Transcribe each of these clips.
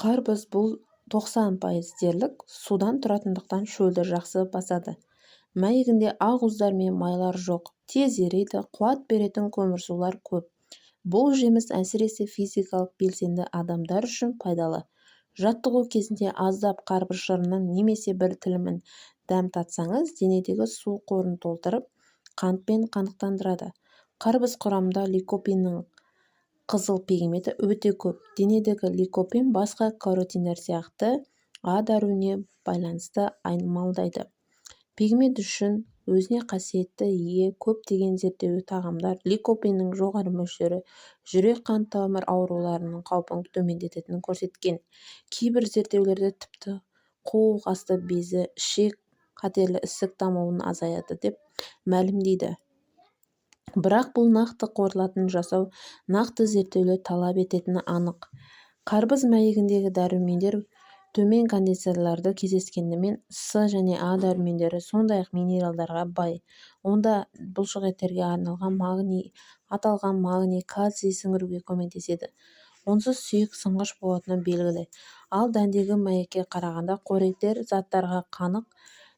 Қарбыз бұл 90% дерлік судан тұратындықтан шөлді жақсы басады. Мәйегінде ақуыздар мен майлар жоқ, тез ериді, қуат беретін көмірсулар көп. Бұл жеміс әсіресе физикалық белсенді адамдар үшін пайдалы. Жаттығу кезінде аздап қарбыз шырынын немесе бір тілімін дәм татсаңыз, денедегі су қорын толтырып, қантпен қанықтандырады. Қарбыз құрамында ликопиннің қызыл пигменті өте көп. Денедегі ликопин басқа каротиндер сияқты А дәруіне байланысты айнымалдайды. Пигмент үшін өзіне қасиетті ие көптеген зерттеулі тағамдар ликопиннің жоғары мөлшері жүрек-қан тамыр ауруларының қаупін төмендететінін көрсеткен. Кейбір зерттеулерде тіпті қуық асты безі, ішек, қатерлі ісік дамуын азаяды деп мәлімдейді. Бірақ бұл нақты қорытындылар жасау нақты зерттеулер талап ететіні анық. Қарбыз мәйегіндегі дәрумендер төмен концентрацияларда кездескенімен, С және А дәрумендері, сондай-ақ минералдарға бай. Онда бұлшықеттерге арналған магний, аталған магний, кальций сіңіруге көмектеседі. Онсыз сүйек сынғыш болатыны белгілі. Ал дәндегі мәйекке қарағанда қоректер заттарға қанық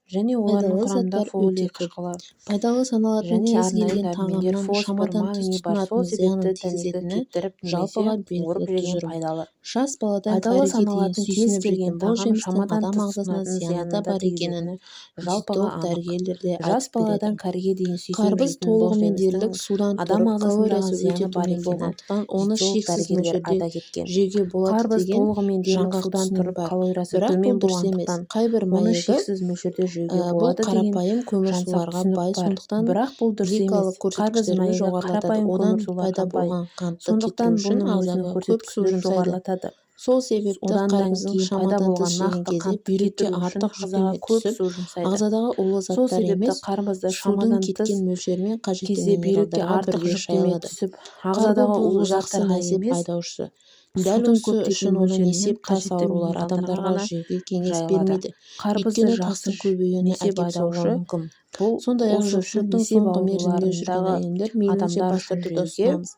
және олардың Пайдалы құрамында заттар фолий өте көп. қышқылы Пайдалы саналатын және кез арнайы келген дәрумендер, тағамнан фосфор, шамадан тыс магний бар. Сол тұтынатын зиянын себепті дәнекті тигізетіні кептіріп немесе жалпыға қуырып белгілі жеген тұжырым. пайдалы. Жас баладан Пайдалы кәріге дейін саналатын кез сүйсініп келген жейтін бұл тағам жемістің шамадан адам тыс ағзасына тұтынатын зияны зиянын да да бар екенін тигізетіні жалпыға диетолог анық. дәрігерлер де Жас айтып береді. баладан кәріге дейін сүйсініп Қарбыз жейтін бұл толығымен жемістің дерлік судан адам тұрып, ағзасындағы калориясы өте зияны бар төмен екені болғандықтан, оны диетолог шексіз дәрігерлер мөлшерде айта кеткен. жеуге болады Қарбыз деген толығымен дерлік жаңғақ судан түсінік тұрып, бар. калориясы Бірақ төмен бұл дұрыс емес. болғандықтан, Қайбір оны мәйегі шексіз мөлшерде жеуге бұл болады деген қарапайым жаңсақ көмірсуларға түсінік бай, бар. сондықтан Бірақ бұл дұрыс емес. гликалық Қарбыз көрсеткіштерді мәйегі жоғарылатады. қарапайым Одан көмірсуларға пайда бай. болған қантты Сондықтан кетіру үшін бұның өзінің ағзаға көп су көрсеткіші жұмсайды. жоғарылатады. Сол себепті Одан қарбыздың кейін пайда шамадан тыс болған жеген нақты кезде қантты бүйрекке кетіру үшін артық ағзаға жүктеме көп түсіп, су жұмсайды. ағзадағы улы Сол заттар себепті емес, қарбызды судың шамадан тыс кеткен мөлшерімен қажетті кезде бүйрекке минералдарға артық бірге жүктеме шайылады. түсіп, Қарбыз ағзадағы бұл улы жақсы заттарға нәсеп емес, айдаушысы. Дәл судың осы көптеген үшін оны мөлшерінен несеп тас қажетті аурулары минералдарға адамдарға ғана жеуге кеңес жайылады. бермейді. Қарбызды Өйткені жақсы тастың көбеюіне несеп әкеп соғуы айдаушы мүмкін. бұл Сондай-ақ осы үшін жүктіліктің несеп соңғы мерзімінде жүрген ауруларындағы әйелдер мейлінше адамдар бас үшін тартуды жеуге ұсынамыз.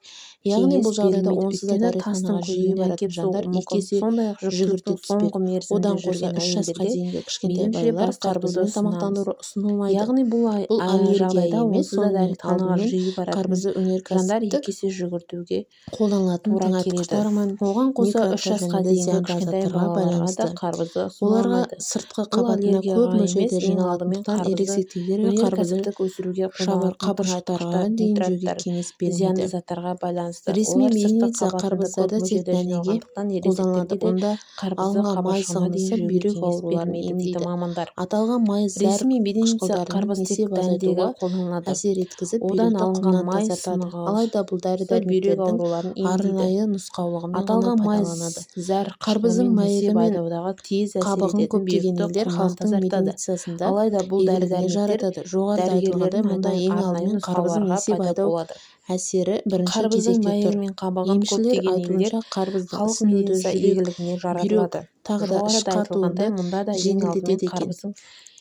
Яғни кеңес бұл жағдайда берілмейді. онсыз да Өйткені тастың дәретханаға жиі көбеюіне баратын әкеп жандар соғуы екі мүмкін. есе Сондай-ақ жүгірте жүктіліктің түспек. соңғы мерзімінде Одан қоса жүрген 3 жасқа әйелдерге дейінгі кішкентай мейлінше балалар бас тартуды қарбызбен ұсынамыз. тамақтандыру ұсынылмайды. Яғни бұл Бұл аллергия жағдайда емес, онсыз да сонымен дәретханаға алдымен жиі баратын қарбызды жандар өнеркәсіптік екі есе жүгіртуге қолданылатын тура келеді. тыңайтқыштар мен Оған қоса 3 нитраттар жасқа және де дейінгі зиянды кішкентай заттарға балаларға да байланысты. қарбызды Оларға ұсынылмайды. сыртқы Бұл қабатында көп аллергияға емес, мөлшерде ең алдымен жиналатындықтан, қарбызды ересектерге қарбызды өнеркәсіптік өсіруге қолданылатын қабыршақтарға тыңайтқыштар, дейін жеуге нитраттар, кеңес зиянды бермейді. заттарға байланысты. Ресми Олар сыртқы мединица қабатында көп қарбыздарды тек мөлшерде дәнеге жиналғандықтан, қолданылады. ересектерге де Онда қарбызды алынған май қабыршағына дейін сығындысы жеуге бүйрек кеңес ауруларын берілмейді дейді емдейді. мамандар. Аталған май зәр Ресми мединица қышқылдарын қарбыз тек несеп дәндегі азайтуға қолданылады. әсер еткізіп, Одан бүйректі алынған құмнан май тазартады. Алайда бұл сынығы бүйрек дәрі-дәрмектердің ауруларын емдейді. арнайы нұсқаулығымен ғана Аталған май пайдаланады. зәр Қарбыздың қышқылымен мәйегі несеп мен айдаудағы тез әсер қабығын ететін көптеген бүйректі елдер құмнан халықтың тазартады. медицинасында Алайда бұл игілігіне дәрі-дәрмектер жаратады. Жоғарыда айтылғандай, дәрігерлердің мұнда ең арнайы алдымен қарбыздың нұсқауларға несеп пайда айдау болады. әсері бірінші Қарбыздың кезекте мәйегі тұр. мен қабығын Емшілер көптеген елдер айтуынша, қарбыздың халық ісінуді, медицинасы жүрек, игілігіне бүйрек, жаратылады. тағы да іш Жоғарыда айтылғандай, қатуды мұнда да ең алдымен жеңілдетеді екен. қарбыздың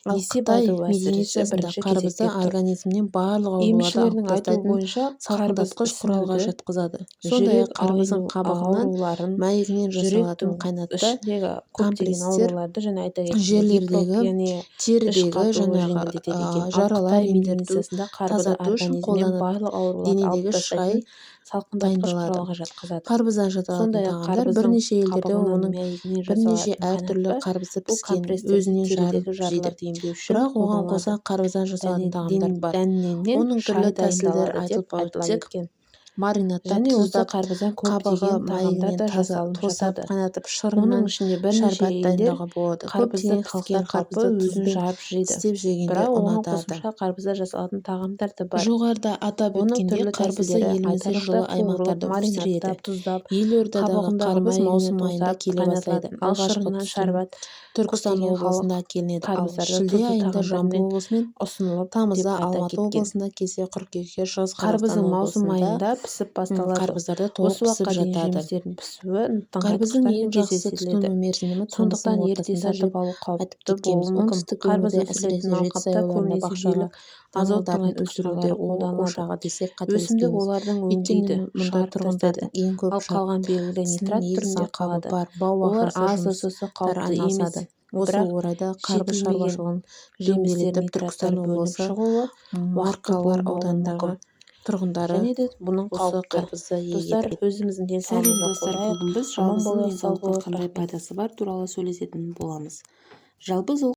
Ал несеп Қытай айдау әсері медицинасында бірінші қарбызды кезекте тұр. организмнен барлық ауруларды алып Емшілердің айтуы тастайтын бойынша, қарбыз салқындатқыш құралға ісінуді, жатқызады. Сондай-ақ жүрек қарбыздың қабығынан, ауруларын, мәйегінен жасалатын жүректің қайнатпа, ішіндегі көптеген компресстер ауруларды және айта кеткендей жерлердегі, гипоксия, іш терідегі қатуы жаңағы жеңілдетеді екен. Ал жаралар Қытай емдету, медицинасында қарбызды тазарту үшін организмнен қолданады. барлық ауруларды алып Денедегі шай тастайтын салқындатқыш дайындалады. құралға жатқызады. Қарбыздан жасалатын Сондай-ақ тағамдар қарбыздың бірнеше елдерде қабығынан, оның мәйегінен бірнеше жасалатын әртүрлі қайнатпа қарбызды бұл піскен компрестерді өзінен жарып терідегі жейді. жараларды емдеу үшін Бірақ оған қоса қолданылады. қарбыздан жасалатын тағамдар бар. Дәнінен Оның түрлі шай тәсілдері дайындалады деп айтылып айтыла өтсек, кеткен. маринадтап, Және осы тұздап, қарбыздан қабығы көптеген тағамдар мәйегінен да таза жасалынып тосап, жатады. қайнатып, Оның шырынын ішінде бірнеше шарбат елдер дайындауға болады. қарбызды Көптеген піскен халықтар қалпы қарбызды өзін тұзбен жарып жейді. тістеп жегенді Бірақ оған ұнатады. қосымша қарбызда жасалатын тағамдар да бар. Жоғарыда атап Оның өткендей, түрлі қарбызды тәсілдері елімізде айтарлықтай: жылы қуырылып, аймақтарда өсіреді. маринадтап, тұздап, Елордадағы қабығындағы қарбыз мәйегіне маусым айында тосап келе бастайды. қайнатылатын, ал Алғашқы шырынынан түсім шарбат Түркістан көптеген халық облысында әкелінеді. Ал қарбыздарды шілде тұзды айында Жамбыл тағамдармен облысы мен ұсынылып деп тамызда айта Алматы кеткен. облысында келсе, қыркүйекте Шығыс Қазақстан Қарбыздың маусым облысында айында пісіп басталады. Қарбыздар да толық Осы пісіп уақытқа дейін жатады. жемістердің пісуі Қарбыздың тыңайтқыштармен ең жақсы кездесіледі. тұтыну мерзімі Сондықтан тамыздың ерте ортасында сатып деп алу айтып қауіпті кеткенбіз. болуы мүмкін. Оңтүстік Қарбыз өңірде, әсіресе өсірілетін Жетісай алқапта ауданында көбінесе бақшаға дерлік азот даңғылдарын өсіруде тыңайтқыштары ол қолданылады. ошағы десек Өсімдік қателеспейміз. олардың Өйткені өңдейді, мұнда шығарып тұрғындардың тастайды. ең көп Ал қалған белгілі жартысының нитрат егіс түрінде алқабы қалады. бар, Олар бау-бақшасы аз тұздысы жұмыстары қауіпті емес, айналысады. Осы бірақ орайда қарбыз жетілмеген шаруашылығын жемістер дөңгелетіп, нитраттар Түркістан бөлініп облысы шығуы уақытты Марқалар болмауы ауданындағы мүмкін. тұрғындары Және де бұның осы қауіпті. қарбызды Достар, егеді. өзіміздің Сәлем, денсаулығымызға достар! қолдайық. Бүгін біз Аман жалбыздың болайық, сау денсаулыққа болайық, қандай рахмет. пайдасы бар туралы сөйлесетін боламыз. Жалбыз ол